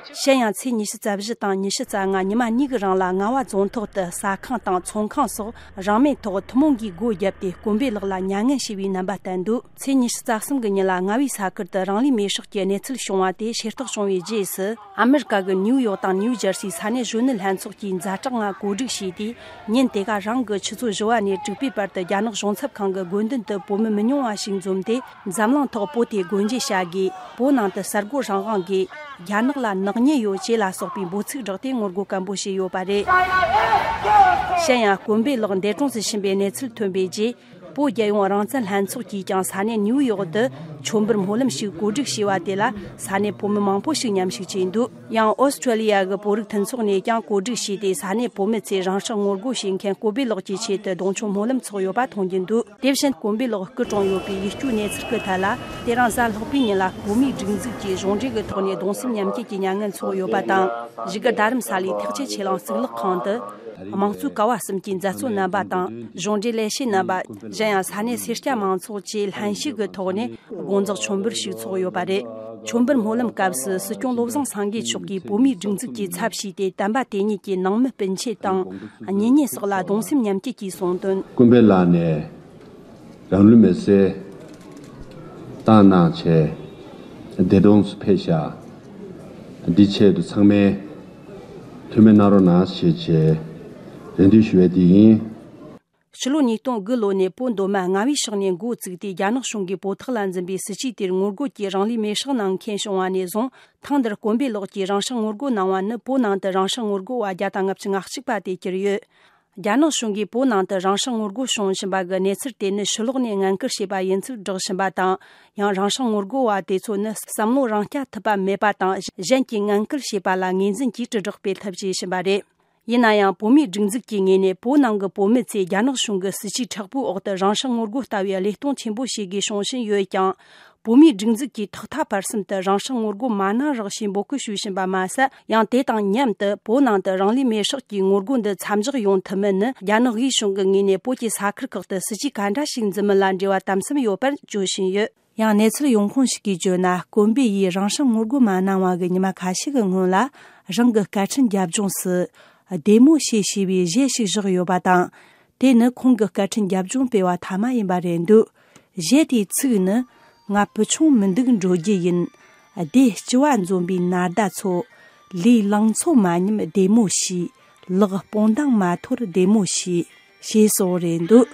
གཞན་ཡང་ཚེས་ཉི་ཤུ་རྩ་བཞི་དང་ཉི་ཤུ་རྩ་ལྔ་ཉི་མ་གཉིས་ཀྱི་རིང་ལ་རྔ་བ་རྫོང་ཐོག་ཏུ་ཟ་ཁང་དང་ཚོང་ཁང་སོགས་རང་མོས་ཐོག་ཐུན་མོང་གིས་སྒོ་བརྒྱབ་སྟེ། དཀོན་པའི་ལགས་ལ་མྱ་ངན་བྱས་པའི་རྣམ་པ་བསྟན་འདུག། ཚེས་ཉི་ཤུ་རྩ་གསུམ་གྱི་ཉིན་ལ་རྔ་བའི་ས་ཁུལ་དུ་རང་ལུས་མེར་བསྲེགས་ཀྱི་གནས་ཚུལ་བྱུང་བ་དེ་ཤེས་རྟོགས་བྱུང་བའི་རྗེས་སུ། ཨ་མི་རི་ཀ་གི་ནིའུ་ཡོག་དང་ནིའུ་ཇར་སིའི་ས་གནས་གཞོན་ནུ་ལྷན་ཚོགས་ཀྱིས་ཛ་དྲག་ངང་གོ་སྒྲིག་བྱས་ཏེ། ཉིན་དེ་ག་རང་གི་ཆུ་ཚོད་བཞི་བ་ནས་དྲུག་པའི་བར་དུ་རྒྱ་ནག་གཞུང་ཚབ་ཁང་གི་སྒོ་མདུན་དུ་བོད་མི་མི་ཉུང་བ་ཞིག་འཛོམས་ཏེ། འཛམ་གླིང་ཐོག་བོད་དེ་སྒོ་འབྱེད་བྱ་དགོས། བོད་ནང་དུ་གསར་འགོད་རང་དབང་དགོས། རྒྱ་ནག་ལ་ནག་ཉེས་ཡོད་ཅེས་ལ་སོགས་པའི་འབོད་ཚིག་བསྒྲགས་ཏེ་ངོ་རྒོལ་སྐད་འབོད་བྱས་ཡོད་པ་རེད། གཞན་ཡང་དཀོན་པའི་ལགས་འདས་གྲོངས་སུ་ཕྱིན་པའི་གནས་ཚུལ་ཐོན་པའི་རྗེས། བོད་རྒྱལ་ཡོངས་རང་བཙན་ལྷན་ཚོགས་ཀྱིས་ཀྱང་ས་གནས་ནིའུ་ཡོག་ཏུ་མཆོད་འབུལ་སྨོན་ལམ་ཞིག་གོ་སྒྲིག་བྱས་པ་དེ་ལ། ས་གནས་བོད་མི་མང་པོ་ཞིག་མཉམ་ཞུགས་བྱས་འདུག། ཡང་ཨོ་སི་ཁྲུ་ལི་ཡ་གི་བོད་རིགས་མཐུན་ཚོགས་ནས་ཀྱང་གོ་སྒྲིག་བྱས་ཏེ། ས་གནས་བོད་མི་ཚོས་རང་སྲིད་ངོ་རྒོལ་བྱེད་མཁན་དཀོན་པའི་ལགས་ཀྱི་ཆེད་དུ་གདུང་མཆོད་སྨོན་ལམ་འཚོགས་ཡོད་པ་མཐོང་རྒྱུ་འདུག། དེ་བཞིན་དཀོན་པའི་ལགས་སྐུ་གྲོངས་ཡོད་པའི་ཡིད་སྐྱོའི་གནས་ཚུལ་གྱི་ཐད་ལ། དེ་རིང་གཟའ་ལྷག་པའི་ཉིན་ལ་བོད་མིའི་སྒྲིག་འཛུགས་ཀྱིས་གཞུང་འབྲེལ་གྱི་ཐོག་ནས་གདུང་སེམས་མཉམ་སྐྱེད་ཀྱི་མྱ་ངན་འཚོགས་ཡོད་པ་དང་། བཞུགས་སྒར་རྡ་རམ་ས་ལའི་ཐེག་ཆེན་ཆོས་གླིང་གཙུག་ལག་ཁང་དུ། དམངས་གཙོའི་ཀ་བ་གསུམ་གྱི་མཛད་གཙོ་རྣམ་པ་དང་། གཞུང་འབྲེལ་ལས་བྱེད་རྣམ་པ། གཞན་ཡང་ས་གནས་སེར་སྐྱ་མང་ཚོགས་བཅས་ལྷན་ཞུགས་ཀྱི་ཐོག་ནས་དགོངས་རྫོགས་མཆོད་འབུལ་ཞིག་འཚོགས་ཡོད་པ་རེད། མཆོད་འབུལ་སྨོན་ལམ་སྐབས་སུ་སྲིད་སྐྱོང་བློ་བཟང་སེང་གེ་མཆོག་གིས་བོད་མིའི་སྒྲིག་འཛུགས་ཀྱི་ཚབ་བྱས་ཏེ། དམ་པ་དེ་ཉིད་ཀྱི་ནང་མི་སྤུན་མཆེད་དང་གཉེན་ཉེ་སོགས་ལ་གདུང་སེམས་མཉམ་སྐྱེད་ཀྱིས་གསུངས་དོན། དཀོན་པའི་ལགས་ནས་རང་ལུས་མེར་སྲེག་བཏང་གནང་བྱས་འདས་གྲོངས་སུ་ཕེབས་ཤག། འདི་ཆེད་དུ་ཚང་མས་ཐུགས་སྨོན་གནང་རོགས་གནང་ཞེས་བྱས་རེ་འདུན་ཞུ་བ་དེ་ཡིན། ཕྱི་ལོ་ཉིས་སྟོང་དགུ་ལོ་ནས་བོད་མདོ་སྨད་རྔ་བའི་ཕྱོགས་ནས་འགོ་བཙུགས་ཏེ། རྒྱ་ནག་གཞུང་གིས་བོད་ཐོག་ལ་འཛིན་པའི་སྲིད་བྱུས་དེར་ངོ་རྒོལ་གྱིས་རང་ལུས་མེར་སྲེག་གནང་མཁན་བྱུང་བ་ནས་བཟུང་། ཐེངས་འདིར་དཀོན་པའི་ལགས་ཀྱིས་རང་སྲེག་ངོ་རྒོལ་གནང་བ་ནི། བོད་ནང་དུ་རང་སྲེག་ངོ་རྒོལ་བ་བརྒྱ་དང་ལྔ་བཅུ་ང་གཅིག་པ་དེ་གྱུར་ཡོད། རྒྱ་ནག་གཞུང་གིས་བོད་ནང་དུ་རང་སྲེག་ངོ་རྒོལ་བྱུང་བཞིན་པ་གི་གནས་ཚུལ་དེ་ནི་ཕྱི་ལོགས་ནས་ངན་སྐུལ་བྱས་པ་ཡིན་ཚུལ་བསྒྲགས་བཞིན་པ་དང་། ཡང་རང་སྲེག་ངོ་རྒོལ་བ་དེ་ཚོ་ནི་བསམ་བློ་རང་རྐྱ་ཐུབ་པ་མེད་པ་དང་། གཞན་གྱིས་ངན་སྐུལ་བྱས་པ་ལ་ངོས་འཛིན་གྱིས་དྲིལ་བསྒྲགས་སྤེལ་ཐབས་བྱེད་བཞིན་པ་རེད། ཡིན་ན་ཡང་། བོད་མིའི་སྒྲིག་འཛུགས་ཀྱི་ངོས་ནས། བོད་ནང་གི་བོད་མི་ཚོས་རྒྱ་ནག་གཞུང་གི་སྲིད་བྱུས་མཁྲེགས་པོའི་འོག་ཏུ་རང་སྲེག་ངོ་རྒོལ་ལྟ་བུའི་བློས་གཏོང་ཆེན་པོ་བྱེད་དགོས་གསུང་བཞིན་ཡོད་ཀྱང་། བོད་མིའི་སྒྲིག་འཛུགས་ཀྱིས་ཐོག་མཐའ་བར་གསུམ་དུ་རང་སྲུང་ངོ་རྒོལ་མ་གནང་རོགས་ཞེས་འབོད་སྐུལ་ཞུ་བཞིན་པ་མ་ཟད། ཡང་དེ་དང་མཉམ་དུ་བོད་ནང་དུ་རང་ལུས་མེར་སྲེག་གི་ངོ་རྒོལ་འདི་མཚམས་འཇོག་ཡོང་ཐུབ་མིན་ནི། རྒྱ་ནག་དབུས་གཞུང་གི་ངོས་ནས་བོད་ཀྱི་ས་ཁུལ་ཁག་ཏུ་སྲིད་ཇུས་ག་འདྲ་ཞིག་འཛིན་མིན་ལ་འབྲེལ་བ་དམ་ཟབ་ཡོད་པར་བརྗོད་བཞིན་ཡོད། ཡང་གནས་ཚུལ་ཡོང་ཁུངས་ཤིག་གིས་བརྗོད་ན། དཀོན་པེ་ཡིས་རང་སྲུང་ངོ་རྒོལ་མ་གནང་བ་གི་ཉི་མ་ཁ་ཤས་ཀྱི་སྔོན་ལ། རང་གི་སྐད་འཕྲིན་རྒྱབ་ལྗོངས་སུ། བདེ་མོ་བྱོས་ཞེས་པའི་གཞས་ཤིག་བཞག་ཡོད་པ་དང་། དེ་ནི་ཁོང་གི་སྐད་འཕྲིན་རྒྱབ་ལྗོངས་སྤེལ་བ་མཐའ་མ་ཡིན་པ་རེད་འདུག་གཞས་དེའི་ཚིག་ནི། ང་བུ་ཆུང་མི་འདུག་འགྲོ་རྒྱུ་ཡིན། བདེ་སྐྱིད་པ་འཛོམས་པའི་ནར་ཟླ་ཚོ། ལུས་ལང་ཚོ་མ་ཉམས་བདེ་མོ་བྱོས། ལག་སྤོང་ལྡང་མ་འཐོར་བདེ་མོ་བྱོས། ཞེས་སོགས་རེད་འདུག་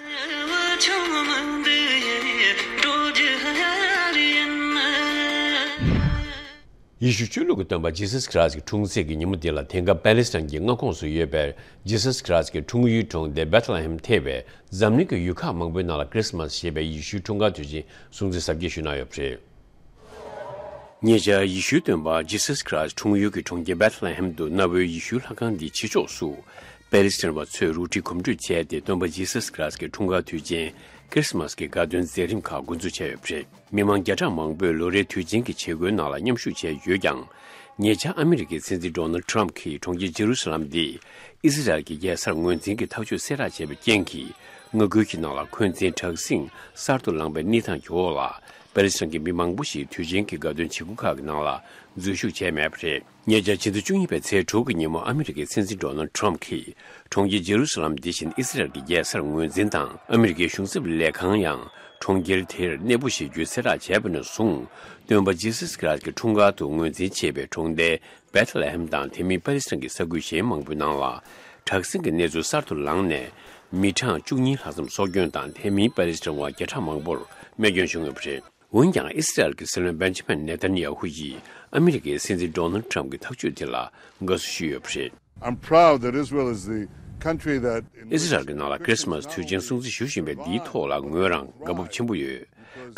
ཡེ་ཤུ་ཆོས་ལུགས་ཀྱི་སྟོན་པ་ཇི་སཱས་ཁྲི་སི་ཀྱི་འཁྲུངས་ཚེས་ཀྱི་ཉིན་མོ་འདི་ལ། དེང་སྐབས་པེ་ལི་སི་ཐན་གྱི་མངའ་ཁོངས་སུ་ཡོད་པའི་ཇི་སཱས་ཁྲི་སི་ཀྱི་འཁྲུངས་ཡུལ་གྲོང་སྡེ་བེ་ཐ་ལེ་ཧེམ་ཐེ་བའི་འཛམ་གླིང་གི་ཡུལ་ཁག་མང་པོའི་ནང་ལ་ཁྲི་སི་མཱས་ཞེས་པའི་ཡེ་ཤུའི་འཁྲུངས་སྐར་དུས་ཆེན་སྲུང་བརྩི་གཟབ་རྒྱས་ཞུས་གནང་ཡོད་པ་རེད། ཉེ་ཆར་ཡེ་ཤུའི་སྟོན་པ་ཇི་སཱས་ཁྲི་སི་འཁྲུངས་ཡུལ་གྱི་གྲོང་ཁྱེར་བེ་ཐ་ལེ་ཧེམ་དུ་གནའ་བོའི་ཡེ་ཤུའི་ལྷ་ཁང་འདིའི་ཕྱི་ཕྱོགས་སུ། པེ་ལི་སི་ཐན་པ་ཚོས་རུ་ཁྲིད་གོམ་བགྲོད་བྱས་ཏེ། སྟོན་པ་ཇི་སཱས་ཁྲི་སི་ཀྱི་འཁྲུངས་སྐར་དུས་ཆེན་ཁྲི་སི་མཱས་ཀྱི་དགའ་སྟོན་མཛད་རིམ་ཁག་འགོ་འཛུགས་བྱས་ཡོད་པ་རེད། མི་མང་བརྒྱ་ཕྲག་མང་པོས་ལོ་རེའི་དུས་ཆེན་གྱི་བྱེད་སྒོའི་ནང་ལ་མཉམ་ཞུགས་བྱས་ཡོད་ཀྱང་། ཉེ་ཆར་ཨ་མི་རི་ཀའི་སྲིད་འཛིན་ཌོ་ནལ་ཌི་ཊརམ་ཕ་གྱིས་གྲོང་ཁྱེར་ཇེ་རུ་སཱ་ལམ་འདི་ཨི་སི་རལ་གྱི་རྒྱལ་སར་ངོས་འཛིན་གྱི་ཐག་གཅོད་གསལ་བསྒྲགས་བྱས་པའི་རྐྱེན་གྱིས། མངའ་ཁུལ་གྱི་ནང་ལ་འཁོན་འཛིན་དྲག་ཟིང་གསར་དུ་ལངས་པའི་གནས་སྟངས་ཀྱི་འོག་ལ། པེ་ལི་སི་ཐན་གྱི་མི་མང་པོ་ཞིག་དུས་ཆེན་གྱི་དགའ་སྟོན་བྱེད་སྒོ་ཁག་གི་ནང་ལ་འཛུལ་ཞུགས་བྱས་མེད་པ་རེད། ཉེ་ཆར་ཕྱི་ཟླ་བཅུ་གཉིས་པའི་ཚེས་དྲུག་གི་ཉིན་མོ། ཨ་མི་རི་ཀའི་སྲིད་འཛིན་ཌོ་ནལ་ཌི་ཊརམ་ཕ་གྱིས་གྲོང་ཁྱེར་ཇེ་རུ་སཱ་ལམ་འདི་བཞིན་ཨི་སི་རལ་གྱི་རྒྱལ་སར་ངོས་འཛིན་དང་། ཨ་མི་རི་ཀའི་གཞུང་ཚབ་ལས་ཁང་ཡང་གྲོང་ཁྱེར་དེར་གནས་སྤོ་བྱེད་རྒྱུའི་གསལ་བསྒྲགས་བྱས་པ་ནས་བཟུང་། སྟོན་པ་ཇི་སཱས་ཁྲི་སི་ཀྱི་འཁྲུངས་སྐར་དུ་ངོས་འཛིན་བྱེད་པའི་གྲོང་སྡེ་བེ་ཐ་ལེ་ཧེམ་དང་། དེ་མིན་པ་ལི་སི་ཐན་གྱི་ས་ཁུལ་གཞན་མང་པོའི་ནང་ལ་དྲག་ཟིང་གི་གནས་ཚུལ་གསར་དུ་ལངས་ནས། མི་གྲངས་བཅུ་གཉིས་ལྷག་ཙམ་སྲོག་སྐྱོན་དང་། དེ་མིན་པ་ལི་སི་ཐན་བ་བརྒྱ་ཕྲག་མང་པོར་རྨས་སྐྱོན་བྱུང་ཡོད་པ་རེད། འོན་ཀྱང་། ཨི་སི་རལ་གྱི་སྲིད་བློན་བེན་ཇི་མིན་ནེ་ཐན་ཡ་ཧུ་ཡིས་ཨ་མི་རི་ཀའི་སྲིད་འཛིན་ཌོ་ནལ་ཌི་ཊརམ་གྱི་ཐག་གཅོད་དེ་ལ་དགའ་བསུ་ཞུས་ཡོད་པ་རེད། I'm proud that Israel is the country that in ཨི་སི་རལ་གྱི་ནང་ལ་ཁྲི་སི་མཱས་དུས་ཆེན་སྲུང་བརྩི་ཞུ་བཞིན་པ་འདིའི་ཐོག་ལ་ངོས་རང་དགའ་སྤོབས་ཆེན་པོ་ཡོད།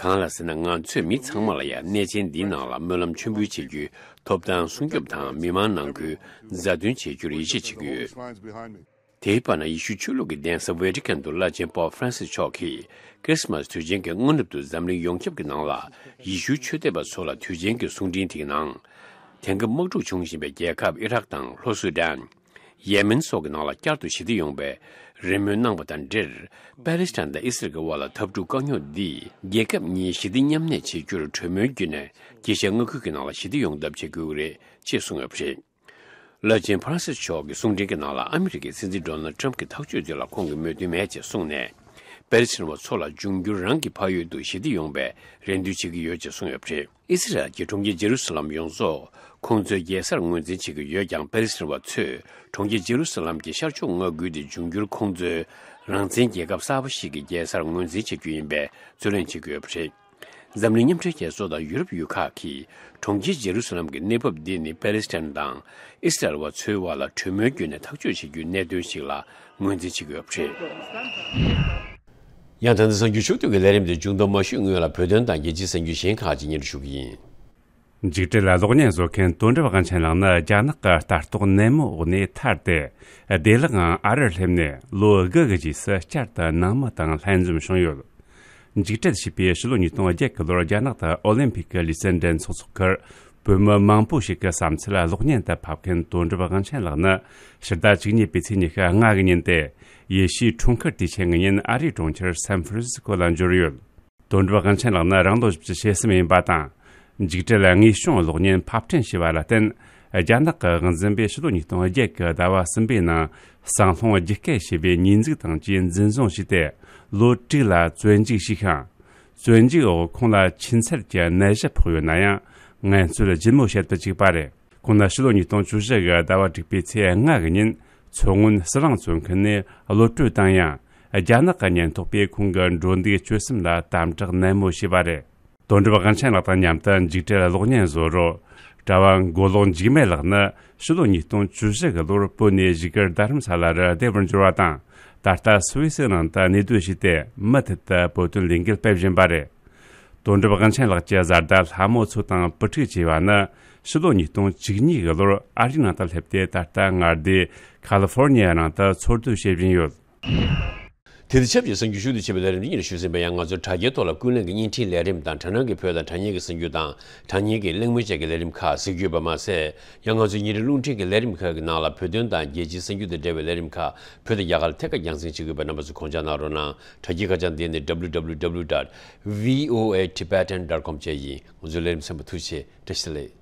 གང་ལ་ཟེར་ན། ང་ཚོས་མི་ཚང་མ་ལ་ཡང་གནས་ཆེན་འདིའི་ནང་ལ་སྨོན་ལམ་མཆོད་འབུལ་བྱེད་རྒྱུའི་ཐོབ་ཐང་སྲུང་སྐྱོབ་དང་། མི་མང་ནང་ཁུལ་མཛའ་མཐུན་བྱེད་རྒྱུར་ཡིད་ཆེས་བྱེད་ཀྱི་ཡོད། དེའི་བར་ན། ཡེ་ཤུ་ཆོས་ལུགས་ཀྱི་གདན་ས་ཝེ་ཏི་ཀན་དུ་བླ་ཆེན་པོབ་ཧྥ་རན་སིས་མཆོག་གིས་ཁྲི་སི་མཱས་དུས་ཆེན་གྱི་སྔ་ནུབ་ཏུ་འཛམ་གླིང་ཡོངས་ཁྱབ་ཀྱི་ནང་ལ་ཡེ་ཤུའི་ཆོས་དད་པ་ཚོ་ལ་དུས་ཆེན་གྱི་གསུང་འཕྲིན་དེའི་ནང་། དེང་སྐབས་དམག་འཁྲུག་འབྱུང་བཞིན་པའི་རྒྱལ་ཁབ་ཨི་རག་དང་ལྷོ་སུ་ཌན། ཡེ་མེན་སོགས་ཀྱི་ནང་ལ་བསྐྱར་དུ་ཞི་བདེ་ཡོང་བའི་རེ་སྨོན་གནང་བ་དང་འབྲེལ། པེ་ལི་སི་ཐན་དང་ཨི་སི་རལ་གྱི་དབར་ལ་འཐབ་འཁྲུག་དཀའ་རྙོག་འདིས་རྒྱལ་ཁབ་གཉིས་ཞི་བདེ་མཉམ་གནས་བྱེད་རྒྱུར་གྲོས་མོལ་བརྒྱུད་ནས། ཨེ་ཤ་ཡ་མངའ་ཁུལ་གྱི་ནང་ལ་ཞི་བདེ་ཡོང་ཐབས་བྱེད་དགོས་ཀྱི་རེད་ཅེས་གསུངས་ཡོད་པ་རེད། བླ་ཆེན་ཕ་རན་སིས་མཆོག་གི་གསུང་འཕྲིན་གྱི་ནང་ལ། ཨ་མི་རི་ཀའི་སྲིད་འཛིན་ཌོ་ནལ་ཌི་ཊརམ་གྱི་ཐག་གཅོད་དེ་ལ་ཁོང་གིས་མོས་མཐུན་མེད་ཅེས་གསུངས་ནས། པེ་ལི་སི་ཐན་བ་ཚོ་ལ་འབྱུང་འགྱུར་རང་གི་ཕ་ཡུལ་དུ་ཞི་བདེ་ཡོང་བའི་རེ་འདུན་བྱེད་ཀྱི་ཡོད་ཅེས་གསུངས་ཡོད་པ་རེད། ཨི་སི་རལ་གྱིས་གྲོང་ཁྱེར་ཇེ་རུ་སཱ་ལམ་ཡོངས་རྫོགས་ཁོང་ཚོའི་རྒྱལ་སར་ངོས་འཛིན་བྱེད་ཀྱི་ཡོད་ཀྱང་། པེ་ལི་སི་ཐན་བ་ཚོས་གྲོང་ཁྱེར་ཇེ་རུ་སཱ་ལམ་གྱི་ཤར་ཕྱོགས་མངའ་ཁུལ་དེ་འབྱུང་འགྱུར་ཁོང་ཚོའི་རང་བཙན་རྒྱལ་ཁབ་གསར་པ་ཞིག་གི་རྒྱལ་སར་ངོས་འཛིན་བྱེད་རྒྱུ་ཡིན་པའི་རྩོད་ལེན་བྱེད་ཀྱི་ཡོད་པ་རེད། འཛམ་གླིང་མཉམ་འབྲེལ་རྒྱལ་ཚོགས་དང་ཡུ་རོབ་ཡུལ་ཁག་གིས་གྲོང་ཁྱེར་ཇེ་རུ་སཱ་ལམ་གྱི་གནས་བབ་འདི་ནི་པེ་ལི་སི་ཐན་དང་ཨི་སི་རལ་བ་ཚོའི་བར་ལ་གྲོས་མོལ་བརྒྱུད་ནས་ཐག་གཅོད་བྱེད་རྒྱུའི་གནད་དོན་ཞིག་ལ་ངོས་འཛིན་བྱེད་ཀྱི་ཡོད་པ་རེད། ཡང་། ད་ལྟ་གསར་འགྱུར་ཕྱོགས་བསྡུས་ཀྱི་ལས་རིམ་དེ་མཇུག་བསྡོམས་མ་ཞུས་སྔོན་ལ། བོད་དོན་དང་རྒྱལ་སྤྱིའི་གསར་འགྱུར་གཞན་ཁག་ཅིག་སྙན་སྒྲོན་ཞུ་གི་ཡིན། འཇིགས་བྲལ་གློག་བརྙན་བཟོ་མཁན་དོན་གྲུབ་དབང་ཆེན་ལགས་ནི་རྒྱ་ནག་གི་ལྟ་རྟོག་ནན་མོའི་འོག་ནས་ཐར་ཏེ། བདེ་བླག་ངང་ཨ་རིར་སླེབས་ནས་ལོ་དགུ་གི་རྗེས་སུ་བསྐྱར་དུ་ནང་མི་དང་ལྷན་འཛོམས་བྱུང་ཡོད། འཇིགས་བྲལ་ཞེས་པའི་ཕྱི་ལོ་ཉིས་སྟོང་བརྒྱད་ཀྱི་ལོར་རྒྱ་ནག་ཏུ་ཨོ་ལིམ་ཕིག་གི་ལུས་རྩལ་འགྲན་ཚོགས་འཚོགས་ཁར། བོད་མི་མང་པོ་ཞིག་གི་བསམ་ཚུལ་གློག་བརྙན་དུ་ཕབ་མཁན་དོན་གྲུབ་དབང་ཆེན་ལགས་ནི་ཕྱི་ཟླ་བཅུ་གཉིས་པའི་ཚེས་ཉི་ཤུ་ལྔ་གི་ཉིན་ཏེ། ཡེ་ཤུའི་འཁྲུངས་སྐར་དུས་ཆེན་གྱི་ཉིན་ཨ་རིའི་གྲོང་ཁྱེར་སན་ཧྥ་རན་སིས་ཀོ་ལ་འབྱོར་ཡོད། དོན་གྲུབ་དབང་ཆེན་ལགས་ནི་རང་ལོ་བཞི་བཅུ་ཞེ་གསུམ་ཡིན་པ་དང་། འཇིགས་བྲལ་དངོས་བྱུང་གློག་བརྙན་ཕབ་སྐྲུན་བྱས་པ་ལ་བརྟེན། རྒྱ་ནག་གི་དབང་འཛིན་པས་ཕྱི་ལོ་ཉིས་སྟོང་བརྒྱད་ཀྱི་ཟླ་བ་གསུམ་པའི་ནང་ཟང་ལྷུང་བརྒྱུད་སྐུལ་བྱས་པའི་ཉེས་འཛུགས་དང་བཅས་འཛིན་བཟུང་བྱས་ཏེ། ལོ་དྲུག་ལ་བཙོན་འཇུག་བྱས་ཤིང་། བཙོན་འཇུག་འོག་ཁོང་ལ་ཆུ་ཚད་ཀྱི་ནད་གཞི་ཕོག་ཡོད་ན་ཡང་། ངན་རྩོད་ལྗིད་མོ་བྱེད་དུ་བཅུག་པ་རེད། ཁོང་ནི་ཕྱི་ལོ་ཉིས་སྟོང་བཅུ་བཞི་གི་ཟླ་བ་དྲུག་པའི་ཚེས་ལྔ་གི་ཉིན། མཚོ་སྔོན་ཟི་ལིང་བཙོན་ཁང་ནས་གློད་བཀྲོལ་བཏང་ཡང་། རྒྱ་ནག་གི་ཉེན་རྟོག་པས་ཁོང་གི་འགྲོ་འདུག་སྤྱོད་གསུམ་ལ་དམ་དྲག་ནན་མོ་བྱས་པ་རེད། དོན་གྲུབ་དབང་ཆེན་ལགས་དང་མཉམ་དུ་འཇིགས་བྲལ་གློག་བརྙན་བཟོ་རོགས། གྲྭ་བ་མགོ་ལོག་འཇིགས་མེད་ལགས་ནི་ཕྱི་ལོ་ཉིས་སྟོང་བཅུ་བཞི་གི་ལོར་བོད་ནས་བཞུགས་སྒར་རྡ་རམ་ས་ལ་རུ་བསྡད་པར་འབྱོར་བ་དང་། ད་ལྟ་སུད་སི་ནང་དུ་གནས་སྡོད་བྱས་ཏེ། མུ་མཐུད་དུ་བོད་དོན་ལས་འགུལ་སྤེལ་བཞིན་པ་རེད། དོན་གྲུབ་དབང་ཆེན་ལགས་ཀྱི་བཟའ་ཟླ་ལྷ་མོ་མཚོ་དང་བུ་ཕྲུག་བཅས་པ་ནི་ཕྱི་ལོ་ཉིས་སྟོང་བཅུ་གཉིས་གི་ལོར་ཨ་རིའི་ནང་དུ་སླེབས་ཏེ། ད་ལྟ་མངའ་སྡེ་ཁ་ལི་ཧྥོར་ནི་ཡའི་ནང་དུ་འཚོ་སྡོད་བྱེད་བཞིན་ཡོད། དེ་དང་ཆབས་ཅིག་གསར་འགྱུར་ཞུ་གཏུག་བྱེད་པའི་ལས་རིམ་འདི་ཉིད་ལ་ཞུགས་ཟིན་པའི་ཡང་ང་ཚོའི་དྲ་རྒྱའི་ཐོག་ལ་ཀུན་གླེང་གི་བརྙན་འཕྲིན་ལས་རིམ་དང་དྲ་སྣང་གི་བོད་དང་དྲ་བརྙན་གྱི་གླེང་མོལ་བཅས་ཀྱི་ལས་རིམ་ཁག་གཟིགས་རྒྱུ་ཡོད་པ་མ་ཟད། ཡང་ང་ཚོའི་ཉིན་རེའི་རླུང་འཕྲིན་གྱི་ལས་རིམ་ཁག་གི་ནང་ལ་བོད་དོན་དང་རྒྱལ་སྤྱིའི་གསར་འགྱུར་དང་འབྲེལ་བའི་ལས་རིམ་ཁག་བོད་དང་རྒྱ་གར་ལ་ཐད་ཀར་རྒྱང་སྲིང་བྱེད་ཀྱི་ཡོད་པས། རྣམ་པ་ཚོས་གོ་རྒྱུ་གནང་རོགས་གནང་། དྲ་རྒྱའི་ཁ་བྱང་དེ་ནི་W W W dot V O A Tibetan dot com བཅས་ཡིན། ང་ཚོའི་ལས་རིམ་གསན་པར་ཐུགས་རྗེ་ཆེ། བཀྲ་ཤིས་བདེ་ལེགས།